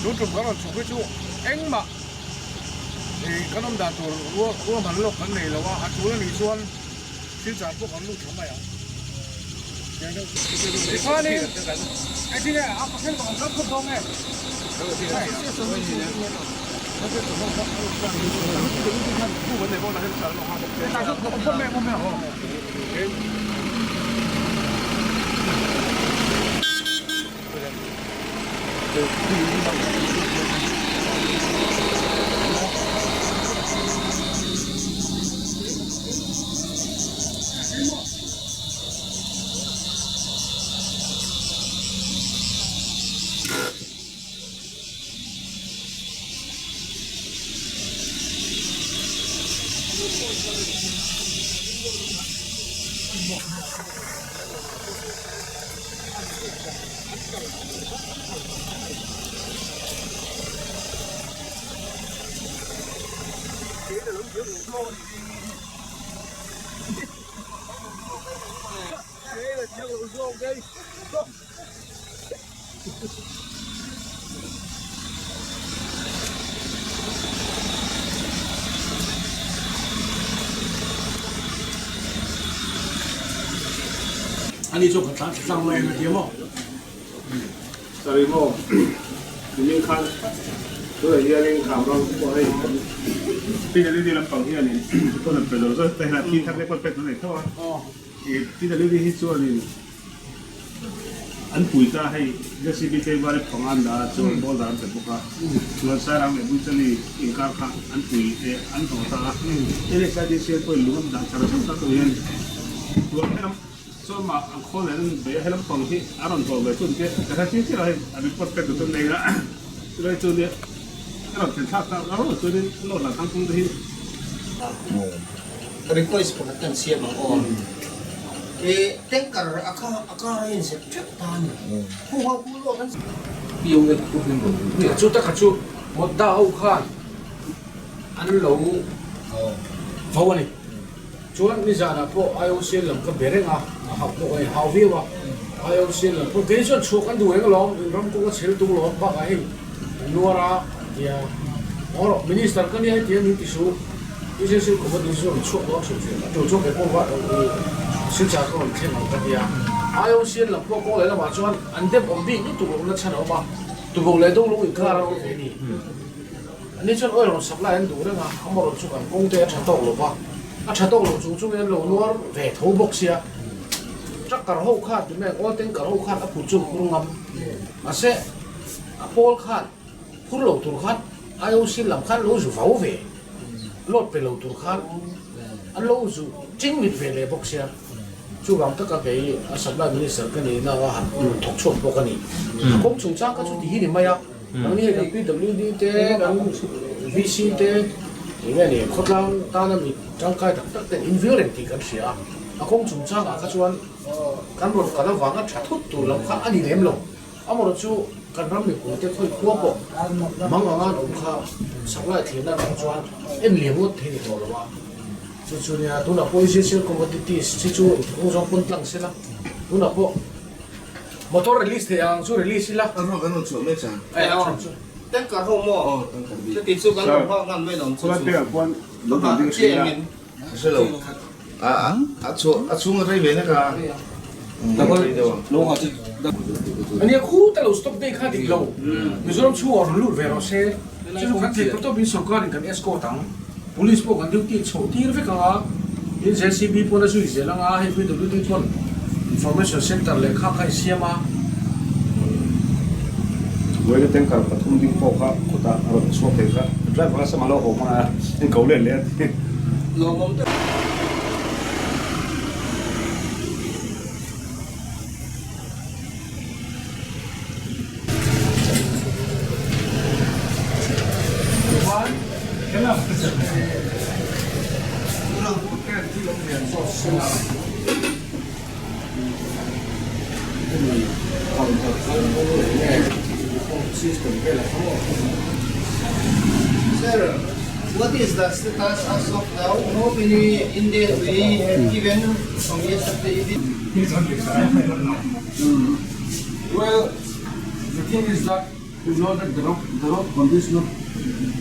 Tun tum kan rawn chhuk hi chu engmah ih kan awm dan tur ruahman lawk kan nei lo a, a tul a nih chuan Silchar pawh kan lut tha mai ang. Tichuanin engtin nge a pasal pakhat kan khawp dawn nge? Ani chu ka tlan tlang mai ang a ti a maw? Sorry maw, nimin khan tunah hianin Khamrang pawh hei PWD lampang hianin pawn an pe lo zawk ta hian a thi thar te pawh pek an nei tho a. PWD hi chuanin an pui ta hei JCB te vai panga an dah a chuan boulder an pe bawk a chuan Sairang leh Buichali inkar kha an pui an hnawh ta a NSIDC pawhin lung an dah char char ta tawh hian chuan helam chuan mah an khawl leh an bei a helam pang hi a rawn hlawh ve chun te ka hre chiang chiah lo hei a report pek duh chuan nei a chulai chu nia a rawn thlen thlak ta ro chuanin loan lah tangkung te hi. Request pakhat kan siam ang aw. I tanker a kha a car a inzep teuh ta a ni. Khu ho khu lawk an. POF pawh hian rawn lut a. Chu taka chu Modda ho khan an lo vo a ni. Chuan nizanah pawh IOC lam ka be reng a, a hauh pawh ka inhau viau a. IOC lam pawh kei chuan chhuak an duh reng alawm, in ram kawng a chhel tung lo bakah hei an nuar a an ti a. Aw rawh Minister ka nia heti a min ti suh. PCC committee chu rawn chhuak dawn hrim hrim a, tul chuan kei pawh va Silchar ka rawn thleng ang ka ti a. IOC lam pawh kawng leh lamah chuan an dep awm bik lutuk lohna chhan a awm a, tubawk leh dawng inkar a awm ve a ni. Ani chuan oil rawn supply an duh reng a, amaherawhchu chu kan kawng te a tha tawk lo va, a tha tawk lo chung chungin an lo nuar ve tho bawk sia. Trucker ho khan ti mai ang, oil tanker ho khan a phur chu an phur ngam. Mahse a pawl khan phur lo tur khan IOC lam khan lo zu vau ve, load pe lo tur khan an lo zu ching mit ve leh bawk sia. Chuvang taka kei a supply minister ka nih na anga han thawk chhuak bawk a ni. A kawng chungchang kha chu ti hi ni mai a. Nangni hei kan PWD te, kan VC te eng nge ni khawtlang tana mi tangkai tak tak ten in vil reng tih kan hria a. A kawng chungchangah kha chuan kan rawn kal avanga tha thut tur lam kha a ni lem lo. Amaherawh chu kan ram mipui te khawi khua pawh mang anga an awm kha supply thlirna atang chuan en liam ngawt thei ni tawh lo a. Chu chu nia tunah pawh essential commodities chi chu engtikawng zawng pawn tlang sela tunah pawh motor release theih ang chu release ila. An rawn kan rawn chhuah mai chang. Tanker ho maw? Aw tanker bik. Chuti chu kan rawn nghak ngam mai lo ang chu chu. Chu engin. Hre lo. A a chhuah a chhung a rei ve nek a. Ania khu ta lo stop day kha dik lo. Mizoram chhungah rawn lut ve rawh se. Chu chu kan theih tawp in sorkar in kan escort ang. Police pawh kan duty chhoh tir vek ang a. Tin JCB pawn a zui zel ang a, hei PWD pawn information center leh kha kha i siam a. Vawiin tanker pathum ding pawh kha khutah a rawn chhuak thei kha driver a sama lo haw hman a in ko let leh a ti. Lawmawm deuh. Sir, what is the status as of now? How many Indian we have given from yesterday evening? Well, the thing is that You know that the road, the road condition,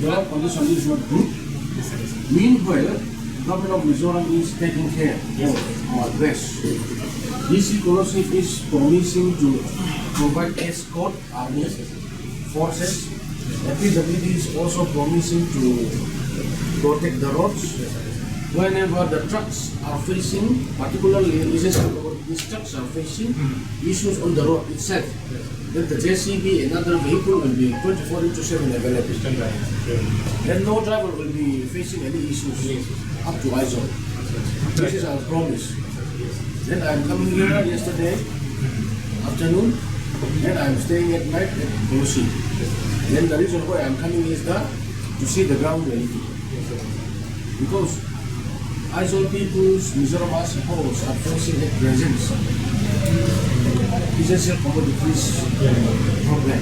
the road condition is not good. Meanwhile, government of Mizoram is taking care of our address. DC Kolasib is promising to provide escort army forces. The PWD is also promising to protect the roads. Whenever the trucks are facing, particularly these trucks are facing issues on the road itself, then the JCB and other vehicle will be 24 into 7 available. Then no driver will be facing any issues up to Aizawl. This is our promise. Then I am coming here yesterday afternoon. Then I am staying at night at Kolasib. Then the reason why I am coming is that to see the ground reality. Because Aizawl peoples, Mizoram as a whole are facing at present essential commodities problem.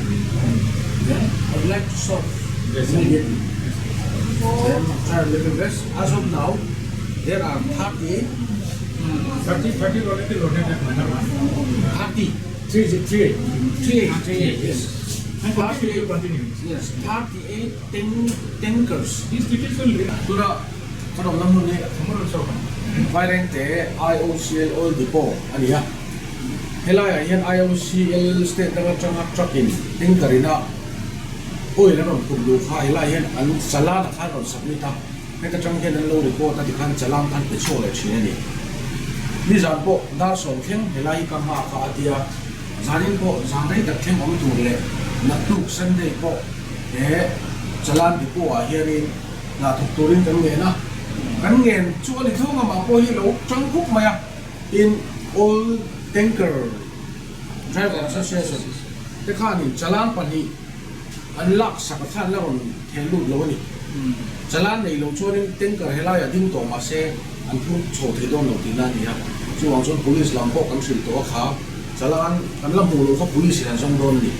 Then I would like to solve immediately. Then try a little best. As of now, there are 38. 30, 30 already loaded at minor one. 30. 3, 3, 3, 3, yes. And 38 will continue. Yes, 38 tankers. These tickets will be. Tuna, kan awm na hmun hi Vairengte IOCL Oil Depot a ni a. Helaiah hian IOCL state dang atanga truck in tanker ina oil an rawn put luh kha helaiah hian an chalana khan rawn submit a. Heta tang hian an lo report a tikhan chalang khan pe chhuak leh thin a ni. Nizan pawh dar sawm thleng helai hi ka hma kha a tia, zanin pawh zan rei tak thleng awm tur leh naktuk Sunday pawh he chalan depot ah hianin hna thawk turin kan ngen a, kan ngen chu a ni tho ang amah pawh hi lo tang khup mai a, tin All Tanker Driver Association te khanin chalan pahnih An laksak a khan la rawn theh lut lo a ni. Chalan nei lo chuanin tanker helaiah ding tawh mah se an phur chho thei dawn lo tihna a ni a. Chuvang chuan police lam pawh kan hrilh tawh a kha chalan kan la hmuh loh kha police in an zawng dawn a ni.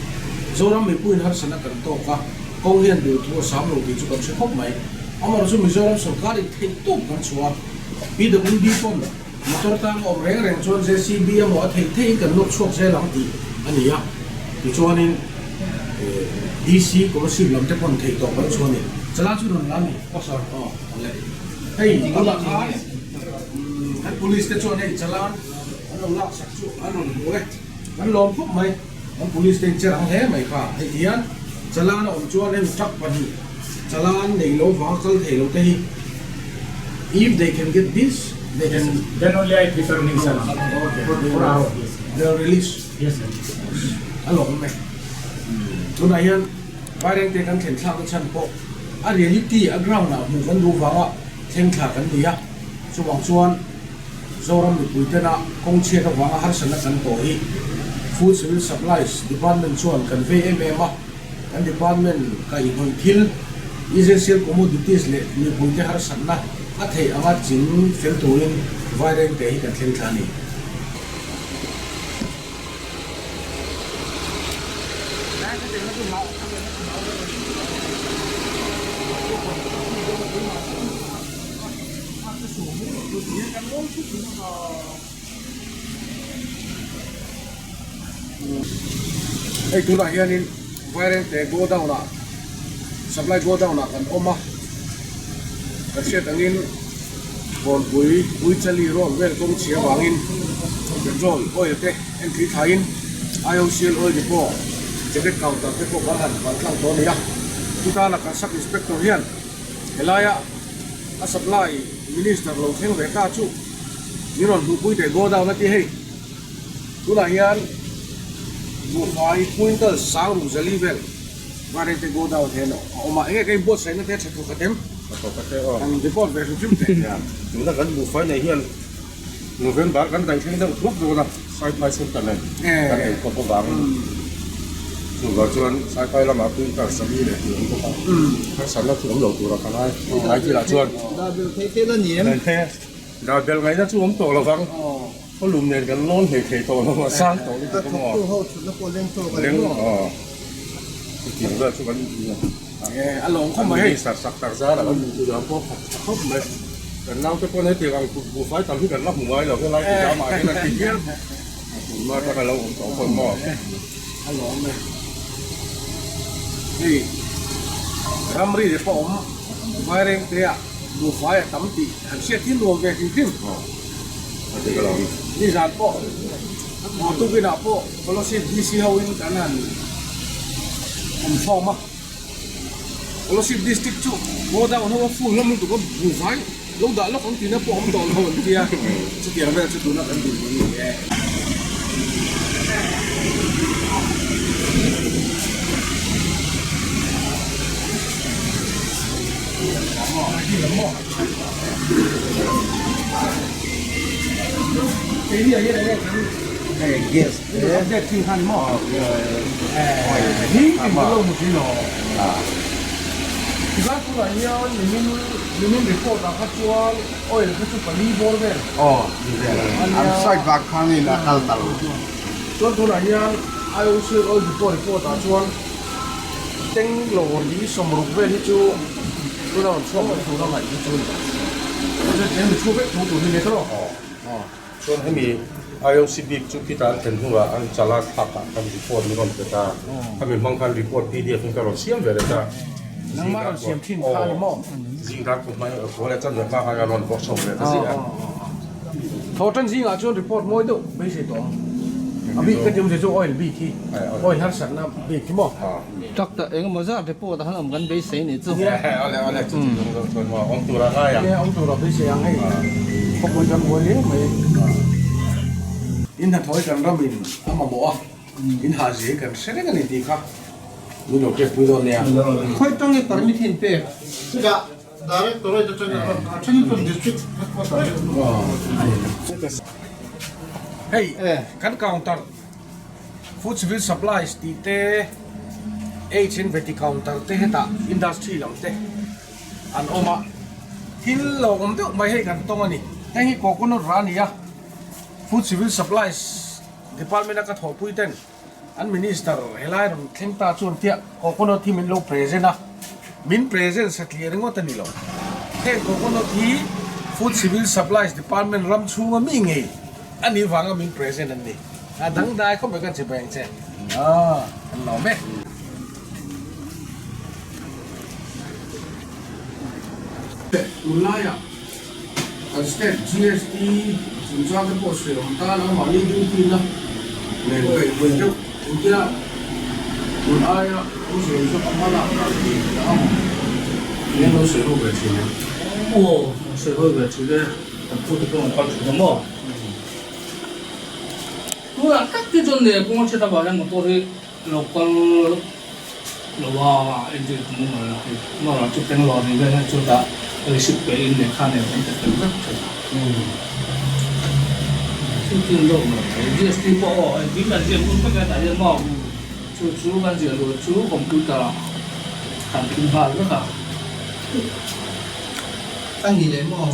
Zoram mipuiin harsatna kan tawk a, kawng hian duh thu a sam lo tih chu kan hre khawp mai. Amaherawhchu chu Mizoram sawrkarin theih tawp kan chhuah a, PWD pawn motor tang a awm reng reng chuan JCB emaw a theih theihin kan nawr chhuak zel ang tih a ni a. Tichuanin DC Kolasib lam te pawn theih tawh kan chuan ni. Chala chu rawn la ni. Aw sir. Aw le. Hei tunah khan kan police te chuan hei chala an lo lak sak chu an rawn hmu e. Kan lawm khawp mai. Kan police te in che rang hle mai kha. Hei ti hian chala an awm chuan hemi truck pahnih chala an nei lo vang kal thei lo te hi if they can get this they can Then only I prefer new chala. Okay. For our yes. They will release. Yes sir. A lawm e. Tunah hian Vairengte kan thlen thlakna chhan pawh a reality a ground ah hmuh kan duh vanga thleng thla kan ni a. Chuvang chuan Zoram mipui tena kawng chhiat avanga harsatna kan tawh hi Food Civil Supplies Department chuan kan vei em em a. Kan department kaihhnawih thil essential commodities leh mipuite harsatna a theih anga ching fel turin Vairengte hi kan thleng thla a ni. Hei tunah hianin Vairengte godown ah supply godown ah kan awm a ka hriat angin Kawnpui Uichali road vel kawng chhia vangin petrol oil te entry thlaiin IOCL oil depot jacket counter te pawh kan han kaltlang tawh a ni a chutana kan sub inspector hian helaia a supply minister lo thleng ve ta chu min rawn hmuhpui teh godown a ti hei tunah hian buhfai quintal sang ruk zali vel Varengte godown hian a awm a enge ka inbuatsaihna te a tha thawkhat em? Tha thawkhat e aw. Kan report ve hrim hrim teh. Tuna kan buhfai nei hian November kan daih thleng deuh thuak dawn a Saiphai Center nen kan eikhawp avangin chuvang chuan Saiphai lamah quintal sali leh tih a awm bawk a harsatna chu awm lo tura ka ngai tlai thilah chuan Dahbel thei te la ni em? Dahbel ngaihna chu awm tawh lovang. Khaw lum nen kan lawn hlei thei tawh lo a, sang tawh lutuk a maw? Thawktu ho thutna pawh leng tawk a ni maw? Leng chutiang vel chu kan a lawm khawp mai hei. Minister sak tak zar a kan hmuh chu dan pawh khat tha khawp mai. Kan naute pawh hetiang ang buhfai tam hi kan la hmu ngai lo helai ti damah hian an ti hial. Tunhma atanga lo awm tawh pawh maw? A lawm e. Hei ramri te pawh awm Vairengte ah buhfai a tam tih han hriat hi nuam ve hrim hrim. Nizan pawh tukin ah pawh Fellowship DC ho in kan han awm thlawm a. Fellowship District chu godown ho a full hlawm lutuk a buhfai lo dah lawk ang tihna pawh awm tawh lo an tia chutiang vel chu tuna kan dinhmun a ni e. An side vang khanin a kal ta lo. Chuan tunah hian IOC oil depot report ah chuan teng lawri sawmruk vel hi chu tuna rawn chhuak mai tur a ngaih hi chu a ni. Chuan mi thu vek thu tur hi ni tawh. Chuan hemi IOC bik chu khitah an thlen hnuah an chala thlakah kan report min rawn pe ta. Khami hmang khan report pdf in ka rawn siam ve leh ta. Nangmah rawn siam thin kha a ni maw? Zingdar kum hmai kawl leh chanve hma khan ka rawn bawk chho ve ta ziah a. Thaw tan zingah chuan report mawi deuh beisei tawh ang. A bik ka ti awmzia chu oil bik hi, oil harsatna bik hi maw? Tak tak eng emaw zat report a han awm kan beisei nih chu. Awle awle chu chu lung deuh chuan maw awm tur a ngai ang. Nia awm tur a beisei ang hei khawpui kan buai hle mai. In hnathawh hi kan ramin a mamawh a, in hahzia hi kan hre reng a ni tih kha min lo hriatpui dawn nia. Khawi tang i permit hi an pek? Chutah Directorate atangin a rawn a then chuan District Headquarter Hei kan counter Food Civil Supplies tih te H and Vety counter te hetah industry lam te an awm a, thil lo awm deuh mai hei kan tawng a ni. Heng hi coconut ra a ni a, Food Civil Supplies Department a ka thawhpui ten an minister helai rawn thleng ta chuan tiah coconut hi min lo present a, min present satliah ringawt a ni lo. Heng coconut hi Food Civil Supplies Department ram chhunga mi ngei a nih vanga min present an ni. A dangdai khawp mai kan che beng che. Aaa kan lawm e. Tunlaiah kan state GST chungchang te pawh sawi awm tan a, mahni duty na nen kaihhruai deuh engtia tun aia awm sawi zawk a hma lak dan tur a awm eng lo sawi ho ve thin em? Aw, sawi ho ve thin e, kan pu te pawh an kal thin a maw? Tunah tak te chuan leh kawng a chhiat avang hian motor hi lo kal lo a, engtin ka hmu mai a, hei motor chu teng lo ni vel hian chutah receipt pe in lehkha nen kan pe fel vek thin a. Thil tin deuh mai mai, GST pawh aw engkim kan ziak lut vek a tah hian maw chu chu kan ziah luh chu computer ah kan thun nghal vek a. A ni leh maw?